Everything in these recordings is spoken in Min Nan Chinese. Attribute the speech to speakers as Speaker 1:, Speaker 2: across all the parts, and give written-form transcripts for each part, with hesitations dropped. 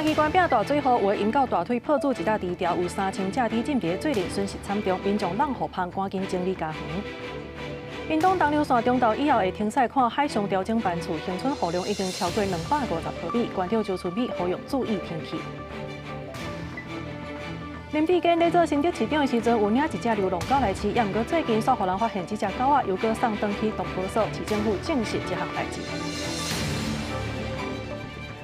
Speaker 1: 義縣變大水雨，有的淹到大腿破主一搭豬條，有3000隻豬浸佇水裡，損失慘重，民眾挵雨棚趕緊整理家園。屏東東流線中晝以後會停駛看海上調整班次，恆春雨量已經超過250毫米，縣長周春米呼籲注意天氣。林智堅咧做新竹市長的時陣，有領一隻流浪狗來飼，也毋過最近煞予人發現這隻狗仔又閣送轉去動保所，市政府證實這項代誌。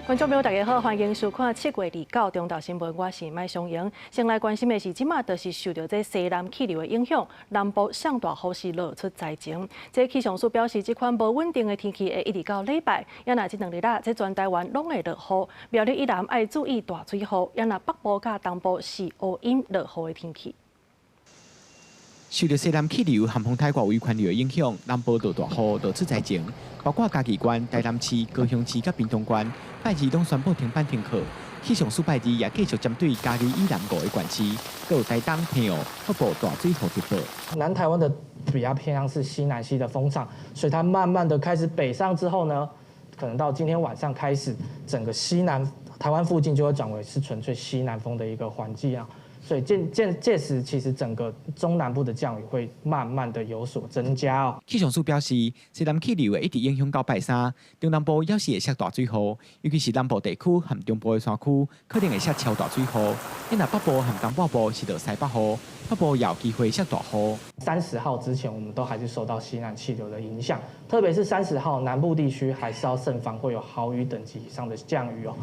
Speaker 1: 觀眾朋友，大家好，歡迎收看7月29中晝新聞，我是麥松瑩。先來關心的是，這馬就是受著這西南氣流的影響，南部上大雨是落出災情。這氣象署表示，這款無穩定的天氣會一直到禮拜。也若這兩日啦，這全台灣攏會落雨，苗栗以南愛注意大水雨，也若北部佮東部是烏陰落雨的天氣。
Speaker 2: 受著西南氣流和風台外圍環流的影響，南部落大雨，落出災情，包括嘉義縣、台南市、高雄市佮屏東縣，拜二攏宣布停班停課。氣象署拜二也繼續針對嘉義以南五個縣市，閣有台東、澎湖發布大水雨警報。
Speaker 3: 南台灣的比較偏向是西南西的風場，所以它慢慢的開始北上之後呢，可能到今天晚上開始，整個西南台灣附近就會轉為是純粹西南風的一個環境啊。所以屆時，其實整個中南部的降雨會慢慢的有所增加哦。
Speaker 2: 氣象署表示，西南氣流會一直影響到拜三，中南部猶是會落大水雨，尤其是南部地區和中部的山區，可能會落超大水雨。若北部和東半部是落西北雨，北部也有機會落大雨。
Speaker 3: 30號之前，我們都還是受到西南氣流的影響，特別是三十號南部地區還是要慎防會有豪雨等級以上的降雨哦。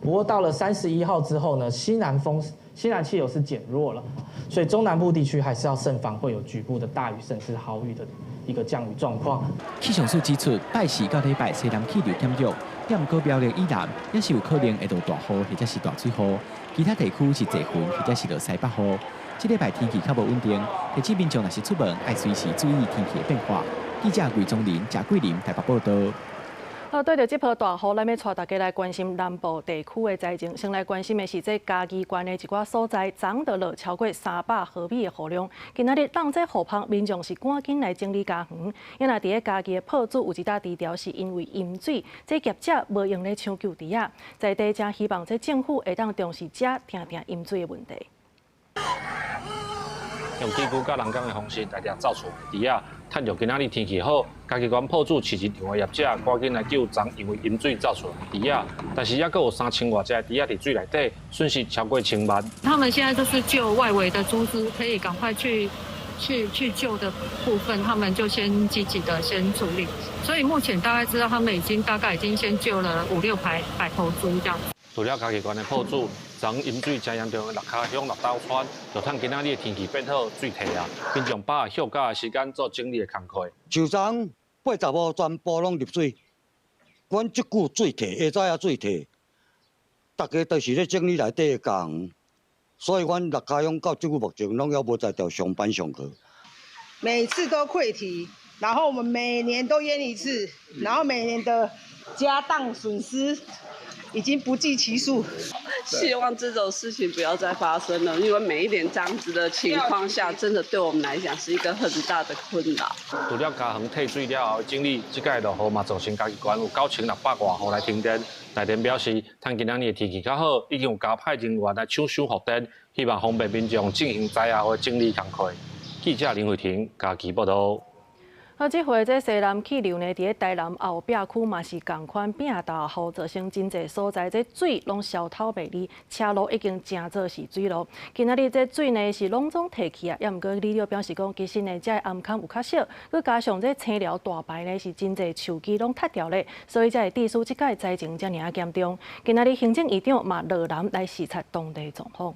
Speaker 3: 不過到了31號之後呢，西南風、西南氣流是減弱了，所以中南部地區還是要慎防會有局部的大雨甚至豪雨的一個降雨狀況。
Speaker 2: 氣象署指出，拜四到禮拜西南氣流減弱，也毋過苗栗以南也是有可能會落大雨或者是大水雨，其他地區是濟雲或者是落西北雨。這禮拜天氣較無穩定，提醒民眾若是出門愛隨時注意天氣的變化。記者魏宗林、賈桂林台北報道。
Speaker 1: 好，對著這波大雨，咱欲帶大家來關心南部地區的災情。先來關心的是這嘉義縣的一寡所在，昨昏就落超過300毫米的雨量。今仔日當這雨芳，民眾是趕緊來整理家園。因為佇咧嘉義的朴主有一搭豬條是因為淹水，這業者無閒咧搶救豬仔，在地誠希望這政府會當重視遮定定淹水的問題。
Speaker 4: 用機具佮人工的方式來掠走厝的豬仔。趁著今仔日天氣好，嘉義縣朴主飼雞場的業者趕緊來救昨因為淹水走厝的豬仔，但是猶閣有3000外隻豬仔佇水內底，損失超過千萬。
Speaker 5: 他們現在就是救外圍的豬隻，可以趕快去救的部分，他們就先積極的先處理。所以目前大概知道，他們已經大概已經先救了五六百百頭豬這樣。
Speaker 4: 除了嘉義縣的朴主，昨淹水誠嚴重的六跤鄉六斗村，就趁今仔日的天氣變好，水退啊，民眾把握歇假的時間做整理的工課。
Speaker 6: 就昨80號全部攏入水，阮這久水退，下早也水退，大家都是咧整理內底的家園，所以阮六跤鄉到這久目前攏猶無才調上班上課。
Speaker 7: 每次都潰堤，然後我們每年都淹一次，然後每年的家當損失已經不計其數。
Speaker 8: 希望這種事情不要再發生了，因為每一年這樣子的情況下，真的對我們來講是一個很大的困擾。
Speaker 4: 除了家園退水了後整理，這擺落雨嘛造成嘉義縣有9600外戶來停電。台電表示，趁今仔日的天氣較好，已經有加派人員來搶修復電，希望方便民眾進行災後的整理工課。記者林慧婷嘉義報道。
Speaker 1: 好，這回這西南氣流呢，佇咧台南後壁區嘛是仝款變大雨，造成真濟所在這水攏消透袂離，車路已經成做是水路。今仔日這水呢是攏總退去啊，也毋過里長表示講，其實呢這頷坎有較少，閣加上這青寮大排呢是真濟樹枝攏塌掉咧，所以才會致使這擺災情遮爾仔嚴重。今仔日行政院長嘛落南來視察當地狀況。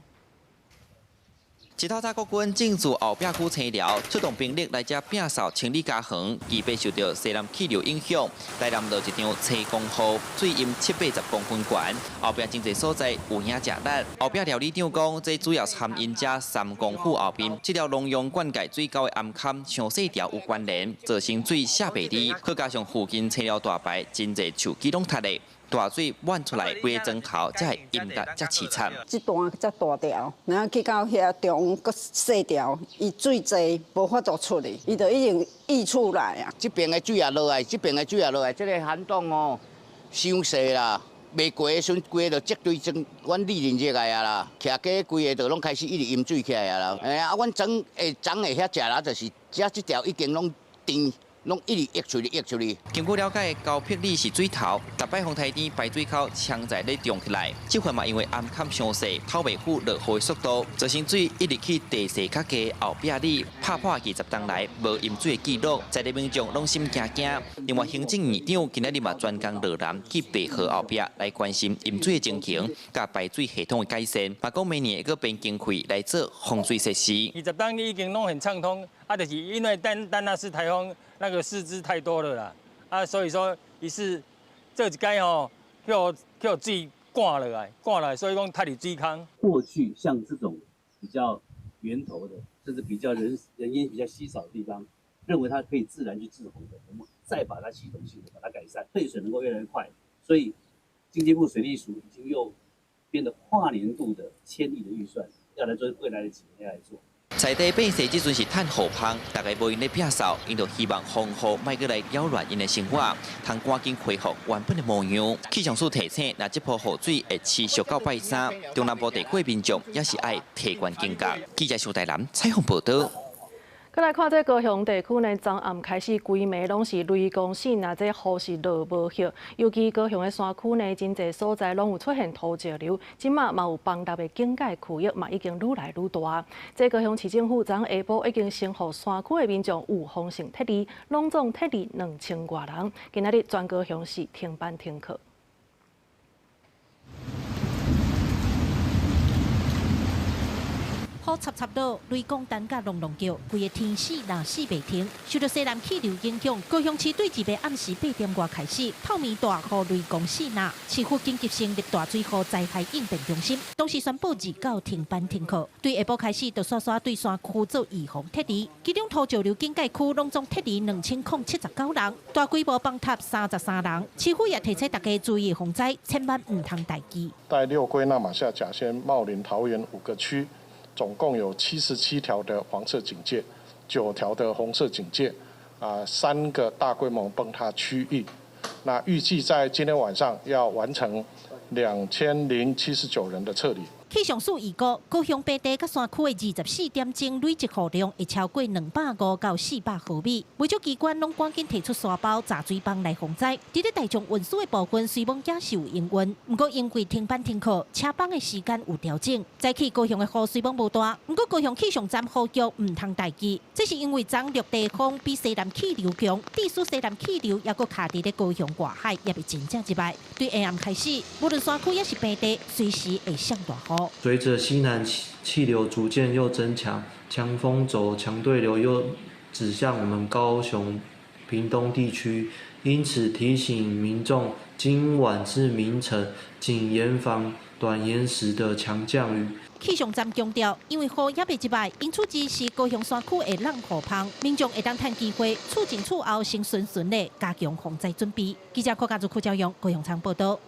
Speaker 9: 一透早國軍進駐後壁區青寮，出動兵力來遮摒掃清理家園，預備受著西南氣流影響，台南落一場青狂雨，水淹七八十公分懸，後壁真濟所在有影食力。後壁寮里長講，這主要是含𪜶遮三公府後邊，這條農用灌溉水溝的頷坎傷細條有關聯，造成水瀉袂離。閣加上附近青寮大排真濟樹枝攏塌咧。大水滿出來，規个磚頭才會淹得遮淒慘。
Speaker 10: 這段遮大條，然後去到遐中閣細條，伊水濟無法度出去，伊就已經溢出來啊。
Speaker 11: 這邊的水也落來，這邊的水也落來，這個涵洞哦，傷細啦。未過的時陣，規个就積堆成阮理論熱來啊啦，徛家規个就攏開始一直淹水起來啊啦。哎啊，阮昨下昨下遐食啦，就是遮這條已經攏甜。攏一直溢出去，溢出去。
Speaker 9: 根據了解，高碧里是水頭，逐擺風台天排水口槍在咧漲起來，這回嘛因為暗坎傷細，透袂赴落雨的速度，造成水一直去地勢較低後壁里，拍破20冬來無淹水的記錄，在地民眾攏心驚驚。另外，行政院長今仔日嘛專工落南去白河後壁來關心淹水的情形，佮排水系統的改善，嘛講明年會閣編經費來做防水設施。
Speaker 12: 20冬已經攏很暢通，啊，就是因為單單那是颱風。那個四肢太多了啦，啊，所以說伊是這一屆吼，叫水灌落來，灌來，所以講塞佇水空。
Speaker 13: 過去像這種比較源頭的，甚至比較人煙比較稀少的地方，認為它可以自然去滯洪的，我們再把它系統性的把它改善，退水能夠越來越快。所以經濟部水利署已經又編了跨年度的千億的預算，要來做未來的幾年要來做。
Speaker 9: 在地變勢這陣是趁雨芳，大家無閒咧摒掃，𪜶就希望風雨莫閣來擾亂𪜶的生活，通趕緊恢復原本的模樣。氣象署提醒，若這波雨水會持續到拜三，中南部地區民眾也是愛提懸警覺。記者徐台南採訪報導。
Speaker 1: 閣來看這高雄地區呢，昨暗開始規暝攏是雷公閃啊，這雨是落無歇。尤其高雄的山區呢，真濟所在攏有出現土石流，這馬嘛有崩塌的警戒區域嘛已經愈來愈大。這高雄市政府昨下晡已經宣布山區的民眾預防性撤離，攏總撤離2000外人。今仔日全高雄市停班停課。
Speaker 14: 雨插插落，雷公等甲隆隆叫，規个天死人死袂停。受到西南氣流影響，高雄市對一个暗時8點外開始，透暝大雨雷公四落，市府緊急成立大水雨災害應變中心，當時宣布2到停班停課。對下晡開始，就煞煞對山區做預防撤離，其中土石流警戒區攏總撤離2079人，大規模崩塌33人。市府也提醒大家注意防災，千萬毋通大意。
Speaker 15: 在六龜、那瑪夏、甲仙、茂林、桃園5個區。總共有77條的黃色警戒，9條的紅色警戒，3個大規模崩塌區域。那預計在今天晚上要完成2079人的撤離。
Speaker 14: 氣象署預估，高雄平地佮山區的24點鐘累積雨量會超過250到400毫米。袂少機關攏趕緊提出沙包、雜水泵來防災。佇咧大眾運輸的部分，雖罔也是有營運，毋過因為停班停課，車班的時間有調整。早起高雄的雨雖罔無大，毋過高雄氣象站呼籲毋通大意。這是因為昨陸地風比西南氣流強，致使西南氣流猶閣卡佇咧高雄外海，也未真正入來。對下暗開始，無論山區抑是平地，隨時會上大雨。
Speaker 16: 隨著西南氣流逐漸又增強，強風軸、強對流又指向我們高雄、屏東地區，因此提醒民眾，今晚至明晨，謹嚴防短延時的強降雨。
Speaker 14: 氣象站強調，因為雨猶未入來，因此支持高雄山區會落雨芳，民眾會當趁機會，厝前厝後先順順的加強防災準備。記者郭家祖、柯昭勇、高雄場報道。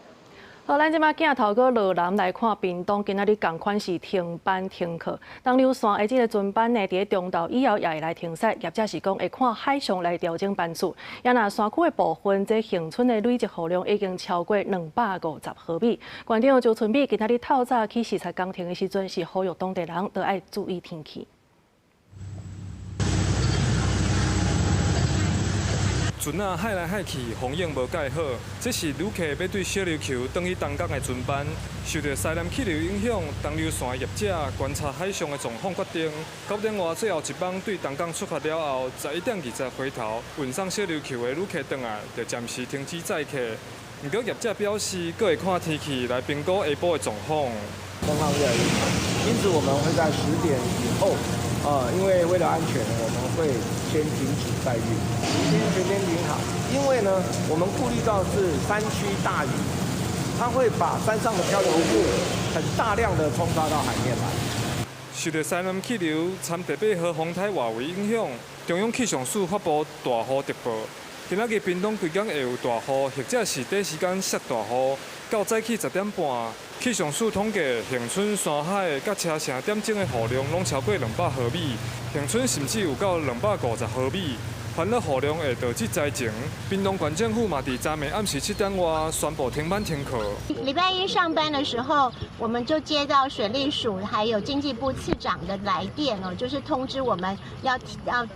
Speaker 1: 好，咱這擺鏡頭閣落南來看屏東，今仔日仝款是停班停課。東流線的這个船班呢，佇咧中晝以後也會來停駛，業者是講會看海象來調整班次。也若山區的部分，這恆春的累積雨量已經超過250毫米。縣長周春米今仔日透早去視察工程的時陣，是呼籲當地人都愛注意天氣。
Speaker 17: 船仔海來海去，風影無蓋好。這是旅客欲對小琉球轉去東港的船班，受著西南氣流影響，東流線業者觀察海上的狀況，決定9點外最後一班對東港出發了後，11點20回頭運送小琉球的旅客轉來，就暫時停止載客。毋過業者表示，閣會看天氣來評估下晡的狀況。
Speaker 18: 風浪越來越大，因此我們會在10點以後，因為為了安全，我們會先停止載運，明天全天停航。因為呢，我們顧慮到是山區大雨，它會把山上的漂流木很大量的沖刷到海面來。
Speaker 17: 受到西南氣流摻特別和風台外圍影響，中央氣象署發布大雨特報。今仔日屏東規工會有大雨，或者是短時間下大雨。到早起10點半，氣象署統計，恆春山海佮車城點鐘的雨量攏超過200毫米，恆春甚至有到250毫米。烦恼雨量会导致灾情。屏东县政府嘛，伫昨暝暗时7点外宣布停班停课。
Speaker 19: 礼拜一上班的时候，我们就接到水利署还有经济部次长的来电哦，就是通知我们要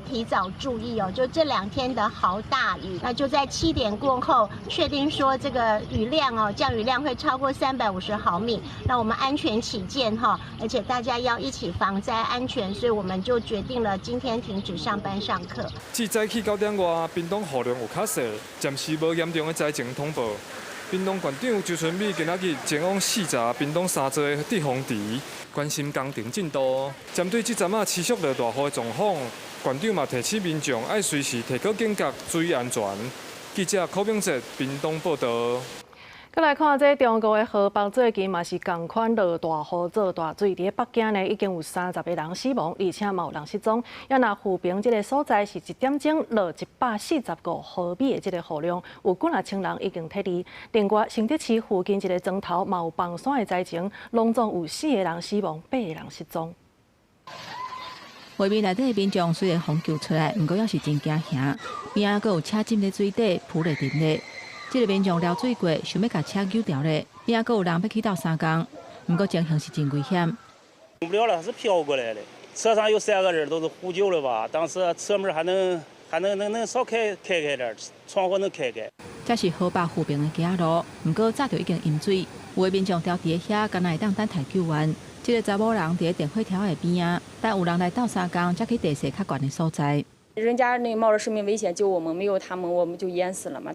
Speaker 19: 提早注意哦，就这两天的豪大雨，那就在7点过后确定说这个雨量哦，降雨量会超过350毫米，那我们安全起见哈，而且大家要一起防灾安全，所以我们就决定了今天停止上班上课。
Speaker 17: 至早起9点外，屏东雨量有较细，暂时无严重的灾情通报。屏东县长周春米今仔日前往视察屏东三座的滞洪池，关心工程进度。针对这阵仔持续落大雨的状况，县长嘛提醒民众爱随时提高警觉，注意安全。记者柯炳哲屏东报道。
Speaker 1: 阁来看这中国的河北最近嘛是仝款落大雨做大水，伫北京呢已经有30个人死亡，而且嘛有人失踪。啊若阜平这个所在是一点钟落145毫米的这个雨量，有几若千人已经撤离。另外，承德市附近一个庄头嘛有崩山的灾情，拢总有四个人死亡，八个人失踪。
Speaker 20: 画面内底的民众虽然予救出来，毋过犹是真惊吓，边仔阁有车浸佇水底，浮咧沉咧。这个民众撩水过，想欲共车扭牢咧，边仔阁有人欲去斗相共，毋过情形是真危险。
Speaker 21: 动不了了，是飘过来的。车上有三个人，都是呼救了吧？当时车门还能稍开开开点，窗户能开开。
Speaker 20: 这是河北阜平的街路，毋过早就已经淹水，有的民众牢伫遐，敢若会当等待救援。这个查某人伫咧电火柱的边仔，等有人来斗相共，才去地势较悬的所在。
Speaker 22: 人家那冒着生命危险救我们，没有他们，我们就淹死了嘛。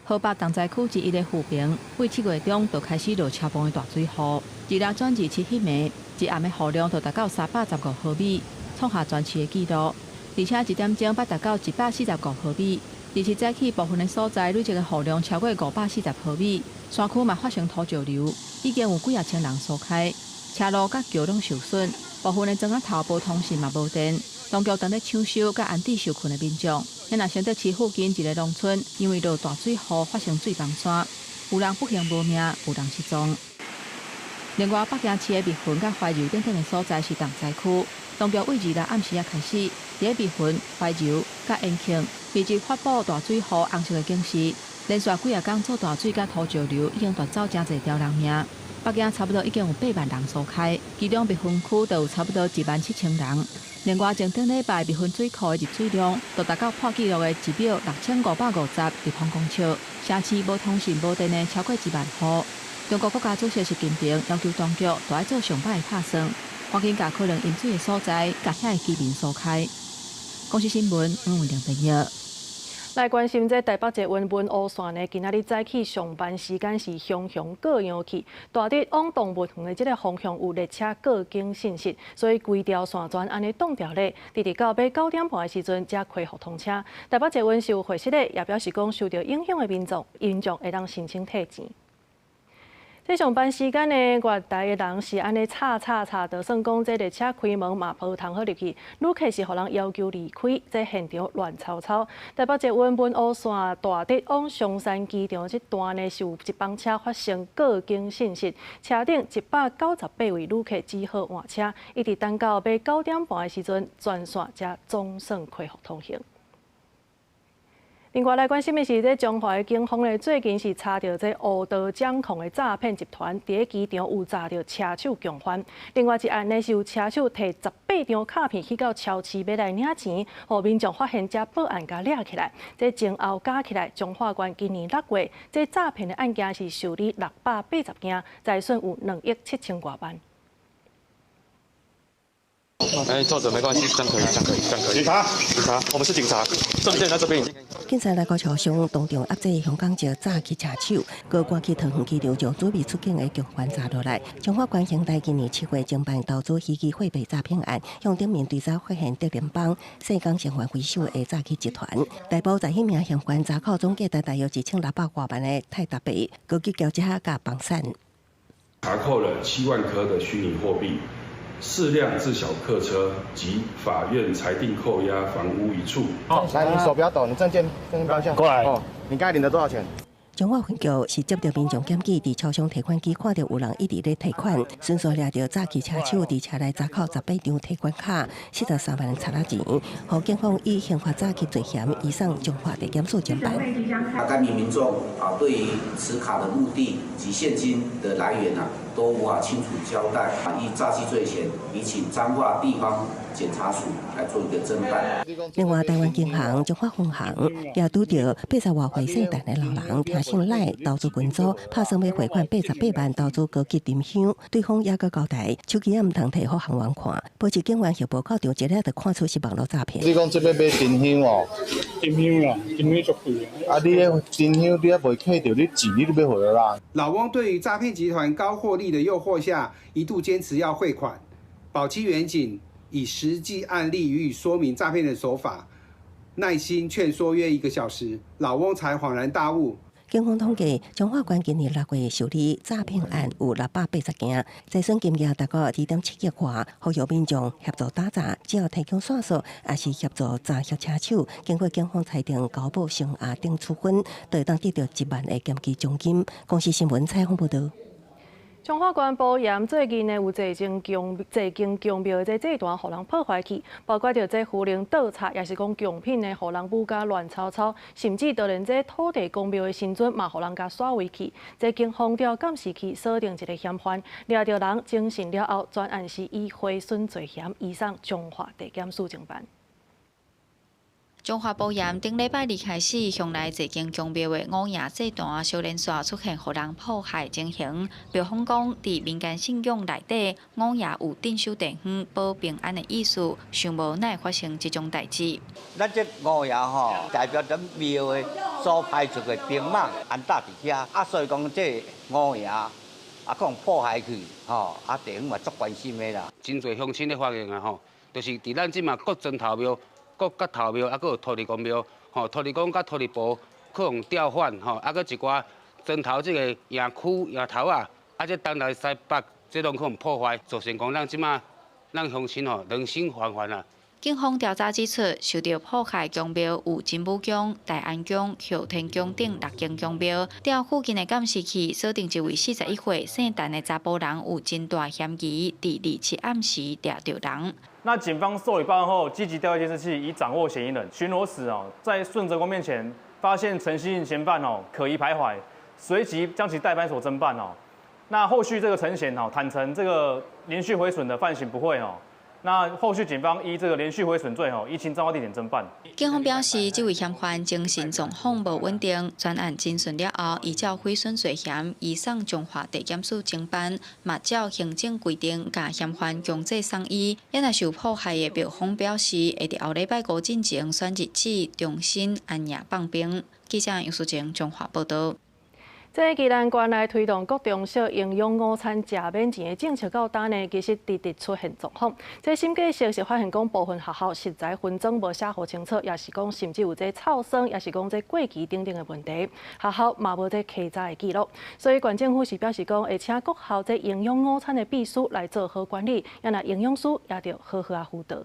Speaker 20: 河北重灾区之一的阜平，对7月中就开始落超磅的大水雨，二六转二七彼暝，一暗的雨量就达到315毫米，创下全市的纪录。而且一点钟捌达到145毫米，而且早起部分的所在累积的雨量超过540毫米，山区嘛发生土石流，已经有几仔千人疏开，车路佮桥拢受损，部分的庄仔头无通讯嘛无电。当局正咧抢修佮安置受困的民众。若承德市附近一个农村，因为落大水雨发生水崩山，有人不幸无命，有人失踪。另外，北京市的蜜云佮怀柔等等的所在是重灾区，当局对26暗时仔开始，伫蜜云、怀柔佮延庆密集发布大水雨红色的警示，连续几仔工做大水佮土石流，已经夺走真济条人命。北京差不多已经有8万人疏开，其中蜜云区就有差不多1.7万人。另外，前顶礼拜蜜云水库的入水量就达到破纪录的1秒6550立方公尺，城市无通讯、无电的超过1万户。中国国家主席习近平要求当局都爱做上歹的拍算，赶紧共可能淹水的所在，共遐的居民疏开。公视新闻，黄文玲编译。
Speaker 1: 来关心这台北捷运文湖线呢，今仔日早起上班时间是雄雄过洋去，大直往动物园的这个方向有列车过警信息，所以规条线全按呢挡牢咧。直直到欲9点半的时阵才恢复通车。台北捷运是有回释的，也表示讲受到影响的民众会当申请退钱。这上班时间呢，月台的人是按呢吵吵吵，就算讲这列车开门嘛，无通好入去，旅客是予人要求离开，这现场乱糟糟。台北捷运文湖线大直往松山机场这段呢，是有一班车发生过警信息，车顶198位旅客只好换车，一直等到欲9点半的时阵，全线才总算恢复通行。另外来关心的是，这彰化的警方呢，最近是查著这乌道掌控的诈骗集团，伫咧机场有查著车手共犯。另外一案呢，是有车手提18张卡片去到超市欲来领钱，予民众发现才报案共掠起来。这前后加起来，彰化县今年6月，这诈骗的案件是受理680件，财损有2亿7千外万。
Speaker 23: 哎，坐着没关系，这样可以，这样可以，这样可以。警察，警察，我们是警察，证件在这边已经。
Speaker 24: 警察来到车厢，当场压制香港籍诈欺车手，阁赶去桃园机场将准备出境的共犯查落来。彰化县刑队今年7月侦办投资虚拟货币诈骗案，向顶面追查发现竹联帮、世港成员为首的诈欺集团，逮捕11名嫌犯，查扣总价值大约1600多万的泰达币，阁去交这下佮房产。
Speaker 25: 查扣了7万颗的虚拟货币。4辆自小客车及法院裁定扣押房屋一处。
Speaker 18: 好，来，你手不要抖，你证件证件报一下。过来。哦，你刚才领了多少钱？
Speaker 24: 彰化分局是接到民眾檢舉，佇超商提款機看到有人一直咧提款，迅速掠著詐欺車手佇車內查扣18張提款卡，43萬賊仔錢，予警方以刑罰詐欺罪嫌移送彰化地檢署偵辦。
Speaker 2: 該名民眾啊，對於持卡的目的及現金的來源啊，都無法清楚交代，以詐欺罪嫌，移請彰化地方檢察署來做一個偵辦。
Speaker 24: 另外，台灣銀行彰化分行也拄著80外歲聖誕的老人，聽信賴投資群組，拍算欲匯款88萬投資高級沉香，對方猶閣交代手機仔毋通提予行員看，保持警員協報到場一下就看出是網路詐騙。
Speaker 3: 你講這欲買沉香哦？
Speaker 5: 沉香啊，沉香足貴。
Speaker 3: 啊，你彼沉香你猶袂客著，你錢你都欲予人。
Speaker 6: 老翁對於詐騙集團高獲利的誘惑下，一度堅持要匯款。保七員警以實際案例予以說明詐騙的手法，耐心勸說約1個小時，老翁才恍然大悟。
Speaker 24: 警方統計，彰化縣今年6月受理詐騙案有680件，財損金額達到2.7億外，呼籲民眾協助打詐，只要提供線索，抑是協助查獲車手，經過警方裁定交保生押等處分，就會當得到1萬的檢舉獎金。公視新聞採訪報導。
Speaker 1: 彰化縣埔鹽最近呢，有濟間宮廟的這祭壇予人破壞去，包括著這符靈倒插，抑是講貢品呢，予人舞甲亂糟糟，甚至就連這土地公廟的神尊嘛，予人共徙位去。這警方調監視器鎖定一个嫌犯，掠著人偵訊了後，全案是以毀損罪嫌移送彰化地檢署偵辦。
Speaker 7: 彰化埔鹽頂禮拜二開始，向來這間宮廟的五爺祭壇小連續出現予人破壞情形。廟方講，佇民間信仰內底，五爺有鎮守地方、保平安的意思，想無哪會發生這種代誌。
Speaker 26: 咱這五爺吼，代表咱廟的所派出的兵馬安搭佇遐，啊，所以講這五爺啊，可能破壞去，吼，啊，地方嘛足關心的啦。
Speaker 27: 真濟鄉親咧發現啊，吼，就是佇咱這馬各莊頭廟。各角頭廟，啊，閣有土地公廟，吼，土地公佮土地婆去予調換，吼，啊，閣一寡磚頭這个營區營頭仔，啊，這東南西北，這攏去予破壞，造成講咱這馬咱鄉親吼人心惶惶啊。
Speaker 7: 警方調查指出，受著破壞宮廟有真武宮、大安宮、后天宮等6間宮廟。調附近的監視器鎖定一位41歲姓陳的查埔人有真大嫌疑，佇27暗時掠著人。
Speaker 17: 那警方受理報案後，積極調閱監視器，以掌握嫌疑人。巡邏時哦，在順澤宮面前發現陳姓嫌犯哦可疑徘徊，隨即將其帶返所偵辦哦。那後續這個陳嫌哦坦承這個連續毀損的犯行不會哦。那後續警方依這個連續毀損罪吼，移請彰化地檢偵辦。
Speaker 7: 警方表示，這位嫌犯精神狀況無穩定，全案偵訊了後，依照毀損罪嫌移送彰化地檢署偵辦，嘛照行政規定，共嫌犯強制送醫。也若受破壞的廟方表示，會佇後禮拜五進前選日子重新安營放兵。記者楊淑靜彰化報導。
Speaker 1: 這宜蘭縣來推動國中小營養午餐食免錢的政策到今呢，其實直直出現狀況。這審計署是發現講部分學校食材分裝無寫予清楚，抑是講甚至有這臭酸，抑是講這過期等等的問題。學校嘛無這稽查的記錄，所以縣政府是表示講會請各校這營養午餐的秘書來做好管理，也若營養師也著好好仔輔導。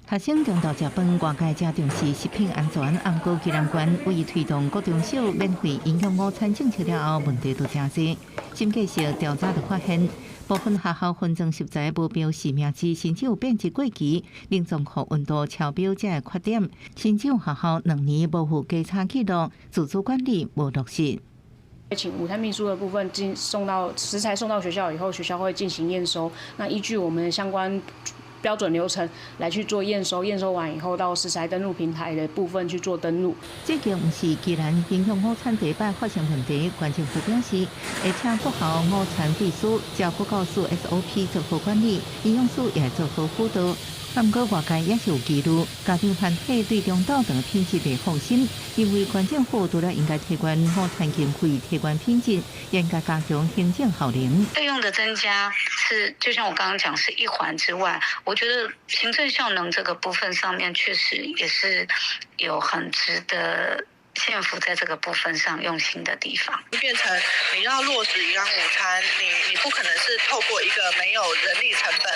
Speaker 28: 學生中晝食飯，外界誠重視食品安全。毋過宜蘭縣為推動國中小免費營養午餐政策了後，問題就誠濟。審計署調查就發現，部分學校分裝食材無標示名字，甚至有變質過期、冷藏庫溫度超標這个缺點，甚至有學校2年無附稽查記錄，自主管理無落實。
Speaker 29: 請午餐秘書的部分進送到食材送到學校以後，學校會進行驗收。那依據我們相關標準流程來去做驗收，驗收完以後到食材登錄平台的部分去做登錄。
Speaker 28: 這件毋是宜蘭營養午餐第一擺發生問題，縣政府表示會請各校午餐秘書照國教署 SOP 做好管理，營養師也做好輔導。毋過外界也是有疑慮，家長團體對中晝頓品質袂放心，認為縣政府除了應該提懸午餐經費、提懸品質，應該加強行政效能。
Speaker 30: 費用的增加是，就像我剛剛講，是一環之外，我覺得行政效能這個部分上面確實也是有很值得縣府在這個部分上用心的地方。
Speaker 31: 變成你要落實營養午餐，你不可能是透過一個沒有人力成本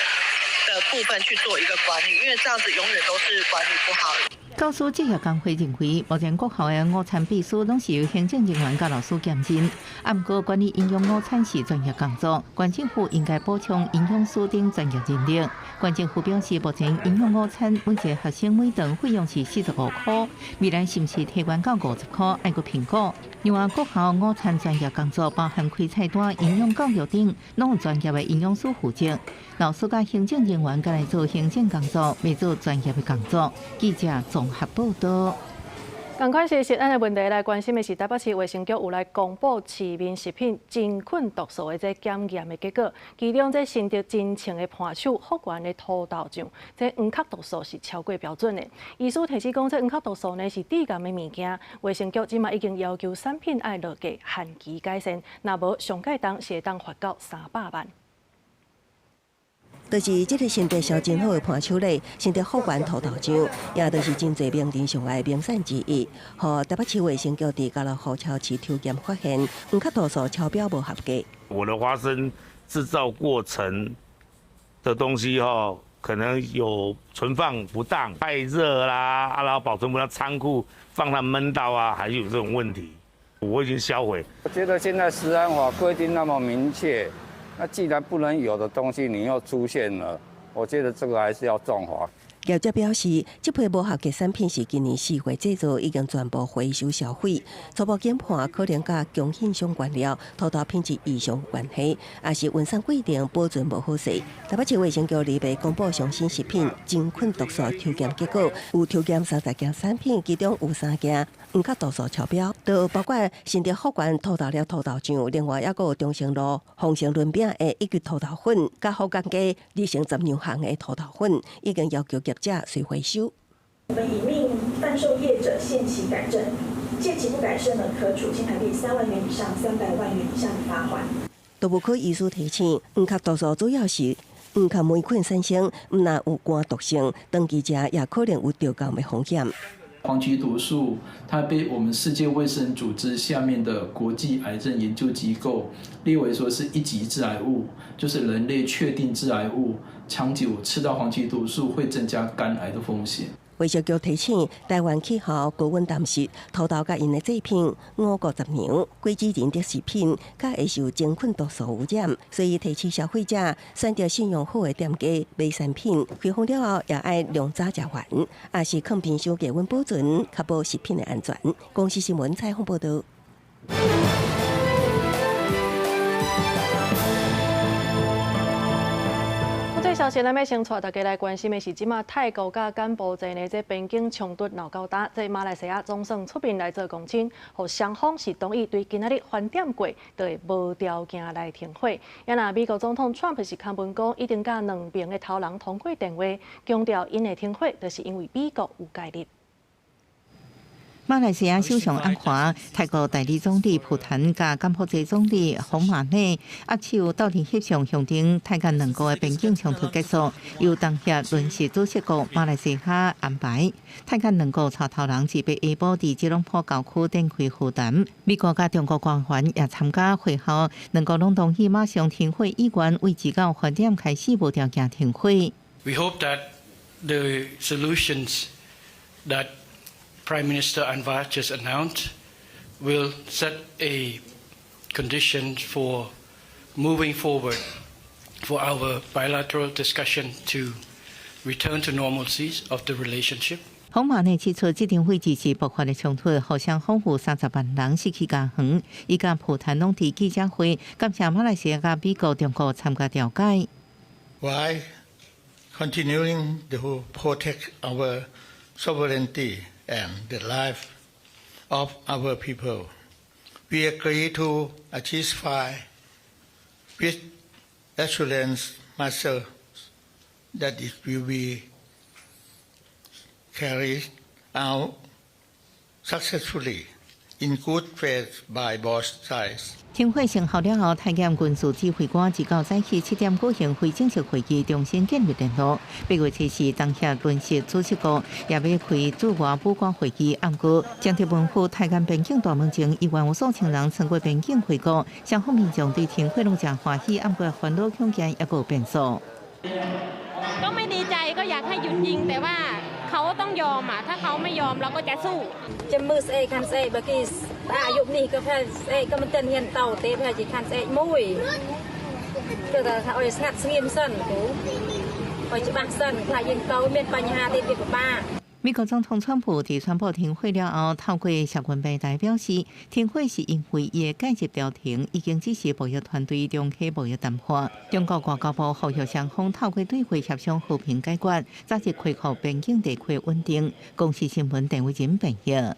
Speaker 31: 的部分去做一個管理，因為這樣子永遠都是管理不好。
Speaker 28: 教師職業工會認為，目前國校的午餐秘書攏是由行政人員佮老師兼任，啊，毋過管理營養午餐是專業工作，縣政府應該補充營養師等專業人力。縣政府表示，目前營養午餐每一個學生每頓費用是45塊，未來是毋是提懸到50塊，愛閣評估。另外，國校午餐專業工作包含開菜單、營養教育等，攏有專業的營養師負責。老師佮行政人員閣來做行政工作，袂做專業的工作。記者綜合報道。
Speaker 1: 仝款是食安的問題來關心的是，台北市衛生局有來公布市面食品真菌毒素的這檢驗的結果，其中這新竹真情的伴手福源的土豆醬，這黃殼毒素是超過標準的。醫師提醒講，這黃殼毒素呢是致癌的物件，衛生局這馬已經要求產品愛落架限期改善，若無上蓋重是會當罰到300萬。
Speaker 24: 就是這个新竹銷真好的伴手禮，新竹福源土豆醬，也就是真濟名人上愛名產之一。予台北市衛生局佇家樂福超市抽檢發現，黃殼毒素超標無合格。
Speaker 4: 我的花生製造過程的東西吼，可能有存放不當、太熱啦，啊，然後保存不當，倉庫放它悶到啊，還有這種問題。我已經銷毀。
Speaker 8: 我覺得現在食安法規定那麼明確。那既然不能有的東西，你又出現了，我覺得這個還是要重罰。
Speaker 24: 業者表示，這批無合格產品是今年4月製造，已經全部回收銷毀。初步研判可能佮供應商原料、土豆品質異常有關係，也是運送過程保存無好勢。台北市衛生局禮拜公布上新食品真菌毒素抽檢結果，有抽檢30件產品，其中有3件黃殼毒素超標，就包括新竹福源土豆粒土豆醬，另外猶閣有中正路豐盛輪餅的一級土豆粉，佮福建街二成十兩項的土豆粉，已經要求業者隨回收。
Speaker 9: 我們已命販售業者限期改正，屆期不改正呢，可處新台幣3萬元以上300萬元以下的罰鍰。
Speaker 24: 動物科醫師提醒，黃殼毒素主要是黃殼黴菌產生，毋但有肝毒性，長期食也可能有著癌的風險。
Speaker 10: 黃曲毒素，它被我們世界衛生組織下面的國際癌症研究機構列為說是一級致癌物，就是人類確定致癌物。長久吃到黃曲毒素會增加肝癌的風險。
Speaker 24: 衛生局提醒，台灣氣候高溫濕濕，土豆佮𪜶的製品、五穀雜糧、果子仁等食品，較會受真菌毒素污染，所以提醒消費者選擇信用好的店家買產品，開封了後也愛量早食完，抑是囥冰箱低溫保存，確保食品的安全。公視新聞採訪報導。
Speaker 1: 這消息，咱欲先帶大家來關心的是，這馬泰國佮柬埔寨呢，這邊境衝突鬧夠焦，這馬來西亞總算出面來做公親，予雙方是同意對今仔日翻點過，就會無條件來停火。也若美國總統川普是敲門講，已經佮兩邊的頭人通過電話，強調𪜶會停火，就是因為美國有介入。
Speaker 28: 馬來西亞首相安華、泰國代理總理蒲譚佮柬埔寨總理洪馬內握手鬥陣翕相，象徵泰柬兩國的邊境衝突結束。由東協輪值主席國馬來西亞安排，泰柬兩國帶頭人自八下晡佇吉隆坡郊區展開會談。美國佮中國官員也參加會後，兩國攏同意馬上停火意願，維持到飯點開始無條件停火。
Speaker 11: We hope that the solutions that Prime Minister Anwar just announced will set a condition for moving forward for our bilateral discussion to return to normalcy of the relationship.
Speaker 28: 洪馬內指出，這場火只是爆發的衝突，予雙方有30萬人失去家園。伊佮蒲譚攏佇記者會感謝馬來西亞、美國、中國參加調解。
Speaker 12: While continuing to protect our sovereignty and the life of our people, we agree to a ceasefire with assurance measures that it will be carried out successfully in good faith by both sides.
Speaker 28: 停火生效了後，泰柬軍事指揮官自到早起7點舉行非正式會議，重新建立聯絡。8月7日，東協輪值主席國也欲開駐外武官會議，毋過鄭鐵文赴泰柬邊境大門前，依然有數千人穿過邊境回國。雙方民眾對停火攏誠歡喜，毋過煩惱恐驚猶閣有變數。
Speaker 13: ก็ไม่ดีใจก็อยากให้หยุดยิงแต่ว่า เขาต้องยอมอ่ะถ้าเขาไม่ยอมเราก็จะสู้
Speaker 14: ចាំមើលស្អែកខាន់ស្អែកបើគេស្អាយប់នេះក៏ប្រហែលស្អែកក៏មិនទាន់ហ៊ានតោទេប្រហែលជាខាន់ស្អែកមួយគឺថាឲ្យស្ងាត់ស្ងៀមសិនគ្រូឲ្យច្បាស់សិនខ្លាចយើងតោមានបញ្ហាទៀតវាពិបាក
Speaker 28: 美國總統川普佇宣布停火了後，透過社群平台表示，停火是因為伊的介入調停，已經指示貿易團隊重啟貿易談判。中國外交部呼籲雙方透過對話協商和平解決，早日恢復邊境地區穩定。公視新聞鄧偉仁編譯。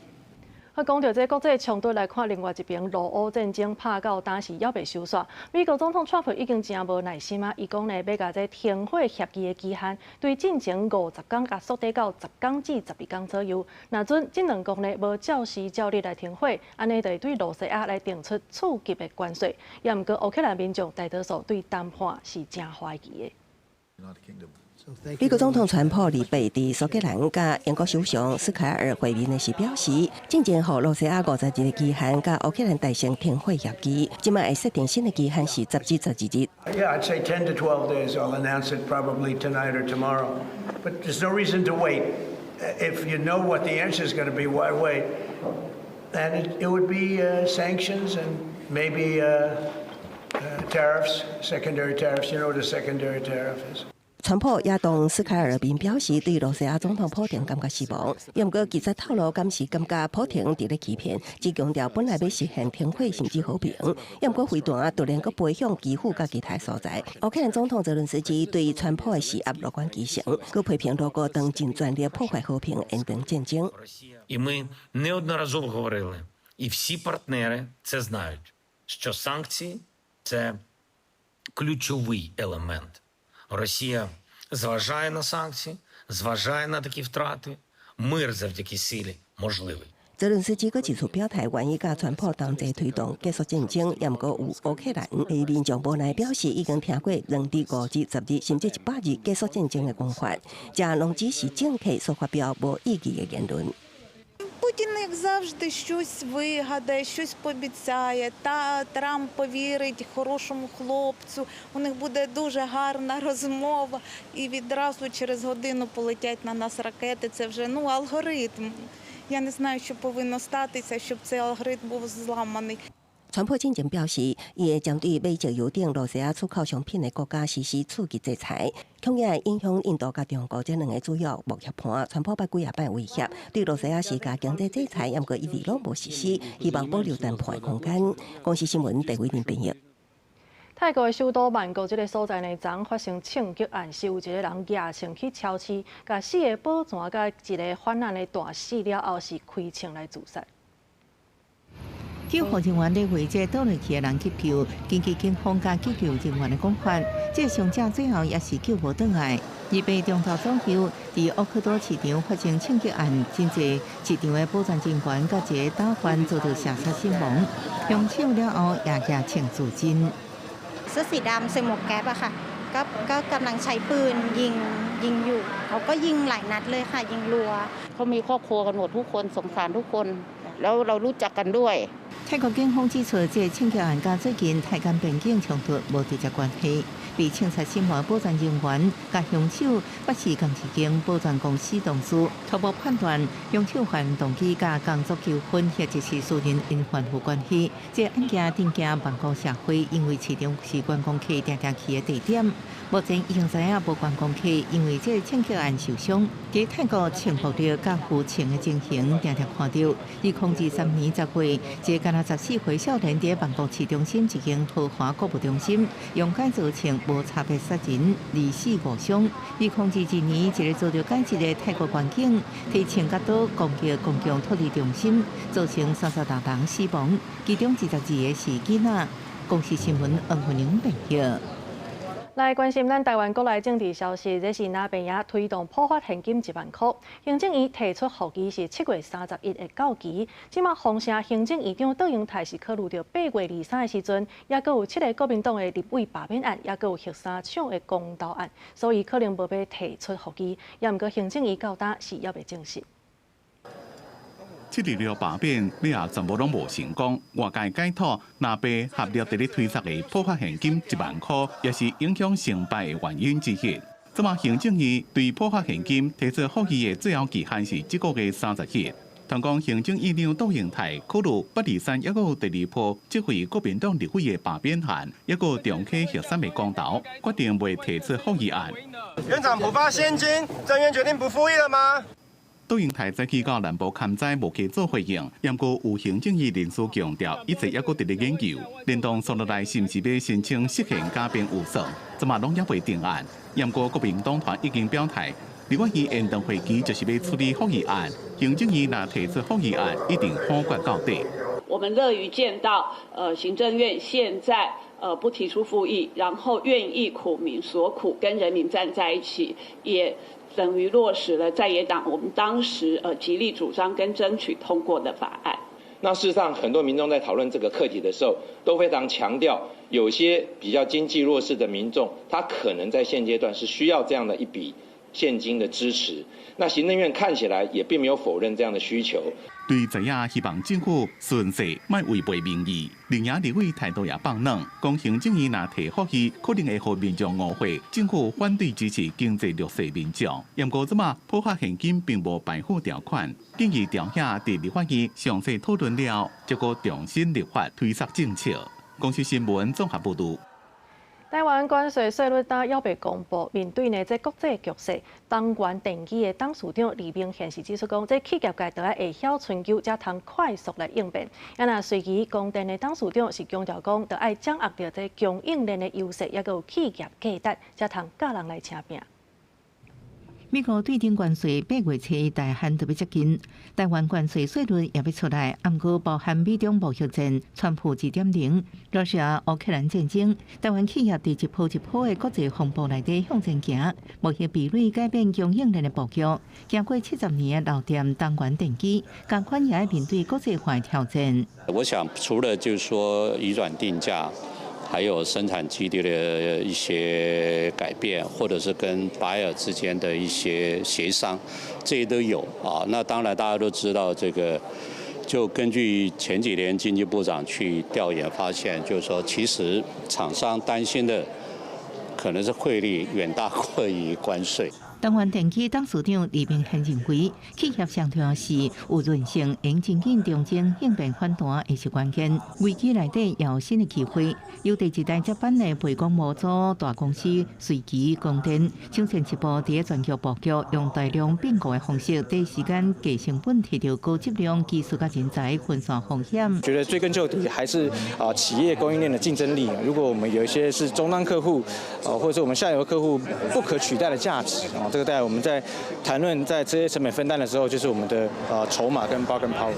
Speaker 1: 啊，講著這國際衝突來看，另外一邊俄烏戰爭拍到今時猶未收煞。美國總統川普已經誠無耐心啊，伊講呢欲共這停火協議的期限，對進前50工共縮短到10工至12工左右。若準這兩國呢無照時照日來停火，按呢就會對露西亞來定出次級的關稅。也毋過烏克蘭民眾大多數對談判是誠懷疑的。
Speaker 24: 美國總統川普禮拜佇蘇格蘭佮英國首相斯凱爾會面的時表示，進前予羅西亞50日的期限，佮烏克蘭達成停火協議，這擺會設定新的期限是10至12日。
Speaker 15: Yeah, I'd say 10 to 12 days. I'll announce it probably tonight or tomorrow. But there's no reason to wait. If you know what the answer is going to be, why wait? And it would be sanctions and maybe tariffs, secondary tariffs. You know what a secondary tariff is.
Speaker 24: 川普也當斯凱爾面表示對羅西亞總統普廷感覺失望，毋過記者透露，敢是感覺普廷佇咧欺騙，只強調本來欲實現停火甚至和平，毋過飛彈突然閣飛向基輔佮其他所在。烏克蘭總統澤倫斯基對川普的施壓樂觀其成，閣批評俄國當盡全力破壞和平，延長戰爭。
Speaker 16: І ми неодноразово говорили, і всі партнери це знають, що санкції це ключовий елемент. Росія зважає на санкції, зважає на такі втрати. Мир завдяки силі можливий.
Speaker 24: 澤倫斯基閣一次表態，願意佮川普同齊推動結束戰爭，毋過有烏克蘭的民眾無奈表示，已經聽過2日、5日、10日，甚至100日結束戰爭的講法，這攏只是政客所發表無意義的言論。
Speaker 18: Путін, як завжди, щось вигадає, щось пообіцяє. Та Трамп повірить хорошому хлопцю. У них буде дуже гарна розмова, і відразу через годину полетять на нас ракети. Це вже, ну, алгоритм. Я не знаю, що повинно статися, щоб цей алгоритм був зламаний.
Speaker 24: 川普進前表示，伊會針對買石油等羅西亞出口商品的國家實施次級制裁，恐驚會影響印度佮中國這兩个主要貿易伴。川普捌幾仔擺威脅，對羅西亞施加經濟制裁，毋過一直攏無實施，希望保留談判空間。公視新聞鄭偉玲編譯。
Speaker 1: 泰國的首都曼谷這个所在呢，昨昏發生槍擊案，是有一个人攑槍去超市，共四个保全佮一个犯案的大死了後，是開槍來自殺。
Speaker 28: 救護人員咧為這倒落去的人急救，根據警方佮急救人員的講法，這傷者最後也是救無轉來。禮拜中晝左右，佇奧克多市場發生槍擊案，真濟市場的保全人員佮一个打犯遭到射殺身亡，兇手了後也攑槍自盡。
Speaker 19: เสื้อสีดำใส่หมวกแก๊ปอะค่ะก็ก็กำลังใช้ปืนยิงยิงอยู่เขาก็ยิงหลายนัดเลยค่ะยิงรัว
Speaker 20: เขามีครอบครัวกันหมดทุกคนสงสารทุกคนแล้วเรารู้จักกันด้วย
Speaker 28: 泰國警方指出，這槍擊案佮最近泰柬邊境衝突無直接關係。被槍殺身亡保全人員佮兇手，抑是仝一間保全公司同事。初步判斷，兇手犯案動機佮工作糾紛或者是私人恩怨有關係。這案件震驚曼谷社會，因為市場是觀光客定定去的地點。目前已經知影無觀光客因為這槍擊案受傷。佇泰國槍暴力佮扶槍的情形，定定看著。2023年10月，一个干焦14歲少年佇曼谷市中心一間豪華購物中心，用改造槍無差別殺人，二死五傷。2022年，一个遭著解職的泰國軍警提槍共刀攻擊公共托兒中心，造成36人死亡，其中22个是囡仔。公視新聞黃慧玲編譯。
Speaker 1: 來關心咱台灣國內政治消息，這是林伯爺推動普發現金1萬箍，行政院提出予期是7月31會到期。這馬封城行政院長卓榮泰是考慮著8月23的時陣，猶閣有七个國民黨的立委罷免案，猶閣有核三廠的公投案，所以可能無欲提出予期。也毋過行政院到今是猶未證實。
Speaker 21: 七二六罷免，了後全部攏無成功。外界解讀，藍白合力佇咧推捒的普發現金1萬箍，也是影響成敗的原因之一。這馬行政院對普發現金提出覆議的最後期限是這個月30日。同講行政院長杜英台考慮八二三抑閣第二波這回國民黨立委的罷免案，抑閣重啟核三的公投，決定袂提出覆議案。
Speaker 2: 院長普發現金，政院決定不覆議了嗎？
Speaker 21: 杜英台早起到南部勘災無去做回應，毋過有行政院人士強調，一直抑閣佇咧研究，連同紲落來是毋是欲申請釋憲加編預算，這馬攏猶未定案。毋過國民黨團已經表態，立法院延長會期就是欲處理覆議案，行政院若提出覆議案，一定否決到底。
Speaker 3: 我們樂於見到，行政院現在不提出覆議，然後願意苦民所苦，跟人民站在一起，也等於落實了在野黨我們當時極力主張跟爭取通過的法案。
Speaker 5: 那事實上，很多民眾在討論這個課題的時候，都非常強調，有些比較經濟弱勢的民眾，他可能在現階段是需要這樣的一筆現金的支持。那行政院看起來也並沒有否認這樣的需求。
Speaker 21: 對在野希望政府順勢莫違背民意，另外立委態度也放軟，講行政院若提覆議，可能會予民眾誤會，政府反對支持經濟弱勢民眾。毋過這馬普發現金並無敗腐條款，建議調遐佇立法院詳細討論了，才閣重新立法推捒政策。公視新聞綜合報導。
Speaker 1: 台灣關稅稅率今猶未公布，面對呢這國際局勢，東元電機的董事長李明憲是指出講，這企業界著愛會曉春秋，才通快速來應變。啊，若隨機光電的董事長是強調講，著愛掌握著這供應鏈的優勢，抑閣有企業價值，才通佮人來拚拚。
Speaker 28: 美國對等關稅8月初大限就欲接近，台灣關稅稅率也欲出來，毋過包含美中貿易戰、川普2.0、羅西亞烏克蘭戰爭，台灣企業佇一波一波的國際風暴內底向前行，貿易壁壘改變供應鏈的布局，經過70年的老店東元電機，仝款也愛面對國際化的挑戰。
Speaker 6: 我想除了就是說移轉定價，還有生產基地的一些改變，或者是跟 buyer 之間的一些協商，這些都有啊。那當然大家都知道，這個就根據前幾年經濟部長去調研發現，就是說其實廠商擔心的可能是匯率遠大過於關稅。
Speaker 28: 東元電機董事長李明憲認為，企業上重要是有韌性，用真緊調整應變反彈會是關鍵。危機內底也有新的機會。由第一代接班的背光模組大公司瑞奇光電，搶先一步佇全球布局，用大量併購的方式，第一時間低成本提著高質量技術佮人才分散風險。
Speaker 7: 覺得追根究底還是啊企業供應鏈的競爭力。如果我們有一些是終端客戶，啊或者是我們下游客戶不可取代的價值啊。這個在我們在談論在這些成本分擔的時候，就是我們的籌碼跟 bargain power。